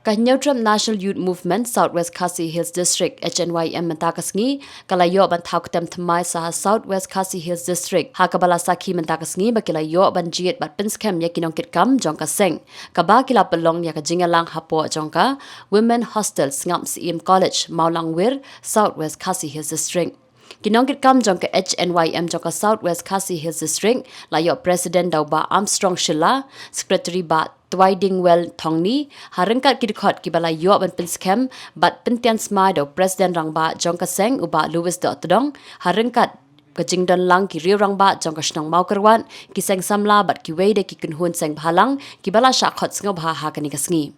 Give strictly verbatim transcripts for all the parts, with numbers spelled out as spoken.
Ka Hynñiewtrep National Youth Movement South West Khasi Hills District, H N Y M, mynta ka sngi ka la ïoh ban thaw ktem thymmai sa ha South West Khasi Hills District, ha kaba la sakhi mynta ka sngi ba ki la ïoh ban jied bad pynskhem ïa ki nongkitkam jong ka seng, kaba ki la pynlong ïa ka jingïalang hapoh jong ka Women Hostel, Sngap Syiem College, Mawlangwir, South West Khasi Hills District. Ki nongkitkam jong ka H N Y M jong ka South West Khasi Hills District la ïoh President da u Bah Armstrong Shylla, Secretary Bah Twaidingwell Thongni, ha ryngkat ki dkhot kiba la ïoh ban pynskhem bad pyntian smai da u President Rangbah jong ka seng, u Bah Louis Dohtdong, ha ryngkat ka jingdon lang ki riew rangbah jong ka shnong Mawkyrwat, ki seng samla bad kiwei de ki kynhun seng bhalang kiba la shah khot sngewbha ha kane ka sngi.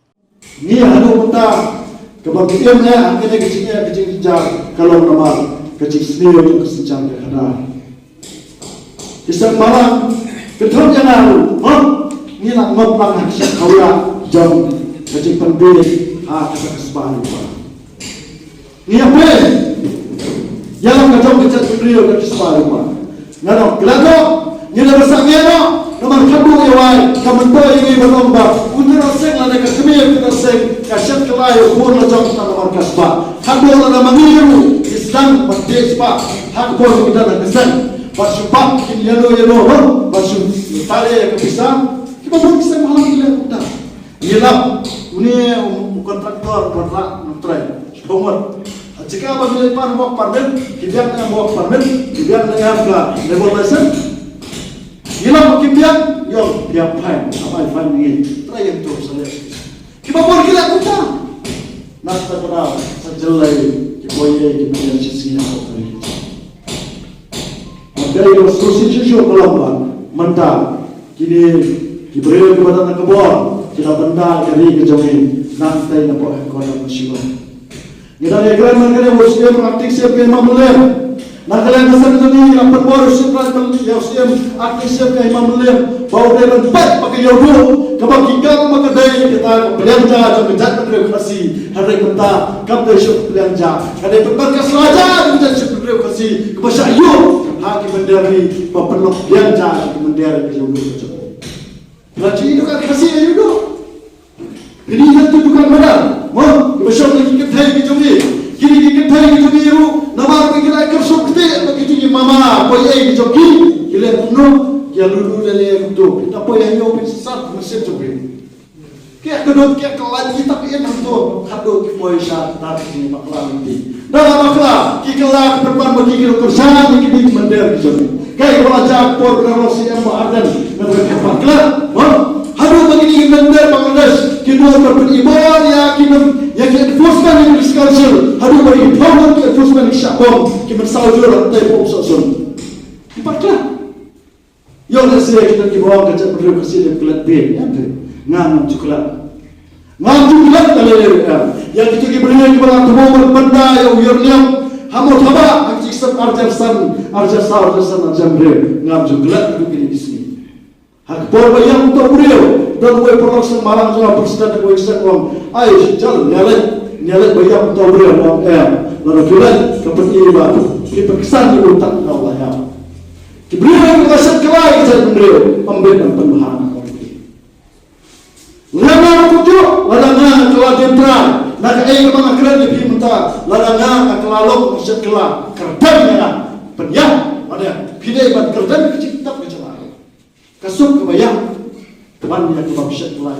Ngi haduh mynta, kaba ki im eh ha kane ka jingeh ka jingjynjar ka long namar ka jingsniew jong ka synshar ka khadar. Ki seng bhalang, ki thok ïa nga ruh, hok, ngi la ngop lang ha ki seng khawra jong ka jingpynbeit ha kata ka spah rupa. Ngi ïa peit ïa la ka jong ka jaitbynriew ka ki spah rupa. Nga ong, klet noh, ngi la ba sangeh noh, namar khadduh ïa wai ka myntoi ïa ngi ban ong ba u tyroseng lane ka kmie u tyroseng ka shet kylla ïa u khun la jong tang namar ka spah. Khadduh lada ma ngi ruh ngi sdang ban teh spah ha ka por ba ngi don ha ka seng, ba shu pap kin ïano ïano ruh, ba shu tare ïa ka pisa. Kiba bun ki seng bhalang ki leh kumta. Ngi lap une u kontraktor ba rah nongtrei sha Bungmut. Ha jaka ba ngi leit pan work permit, ki biang ne em work permit, ki biang ne em ka labour license. Ngi lap ki biang, ïoh, biang fine, am ai fine ngi. Trai ïa to sa leh. Kiba bun ki leh kumta. Nangta ka dei sa jyllei ki poi ei ki biang shi sngi ha ka ri. Mynta ka shisha shisha ka long ba mynta kine ki briew kiba don ha ka bor ki la bynda ïa ka ri ka jong ngi. Nangta na pdeng ka dang na Shillong. Ngi dang ïakren na kane u Syiem Acting Chief ka Hima Mylliem. Na ka liang ka seng jong ngi la pynbor u Syiem Acting Chief ka Hima Mylliem ba u dei ban peit ba ka ïoh duh kaba ki kam ba ka dei kata ka pliang ja jong ka jaitbynriew Khasi. Hynrei mynta kam dei shuh ka pliang ja, ka dei pynban ka sla ja jong ka jaitbynriew Khasi kaba shah ïuh ha ki mynder ri ba pynlong pliang ja ki mynder ri ka jong ka jong. Nga ju ïa dukan Khasi ïa duh. Kini ïa tu dukan madar. Mo, kiba shong ki kynthei ki jong ngi. Kini ki kynthei ki jong ngi ruh namar ba ki la kyrsut kti ba ki jong ngi mama ba ïa ki jong ki. Ki leh kumno, ki ïa lulu leh leh kumto. Kita poi ïa ïoh phi sat mynsiem jong phi. Ki ïa kdot ki ïa kylla ki tap ïa nangto. Khadduh ki poi sha tar ki jong ngi bakla lynti. Da la bakla ki kylla ki pynban ba ki ki la kyrshan ïa ki ding mynder ki jong ngi. Kaei kaba la jia ha ka por ka rong Syiem Bah Ardent na ka por klet. Haduh ba kine ki mynder Bangladesh ki nud ban pynibor ïa ki nong ïa ki enforcement, ïa ki police council, haduh ba ki pynbor ki enforcement ki shah bom ki mynsaw jur ha kata ka por sohsun. Ki pat klet. Ïoh lehse kita ki bor ka jaitbynriew Khasi leh klet beiñ ïa te. Ngam ju klet. Ngam ju klet ka leh leh em. Ïa kito ki briew kiba la thmu ban pynda ïa u Ïor Liang ha Mawthaw Bah ha ki jingsep arjar san, arjar saw, arjar san, arjar hynriew. Ngam ju klet ïa kine ki sngi. Ha ka por ba ïa uto u briew don uwei u paralok seng marang jong nga, president uwei u seng, u ong, ai shu jal, nia leit, nia leit ba ïa uto u briew, u ong em. Lada phi leit ka pyni ba phi pynksan ïa u tak na u la ïap. Ki briew kiba shet kylla ïa ka jaitbynriew, ym bit ban pynbha na ka ri. Lada nga ruh kumjuh, lada nga nga kylla diengphna na kaei kaba nga kren ïa phi mynta, lada nga nga kylla lok, nga shet kylla, kyrdan ïa nga. Pynïaid, lada phi dei ban kyrdan ka jingtap ka jong nga. Ka suk kaba ïap, ka ban ïa kaba shet kylla.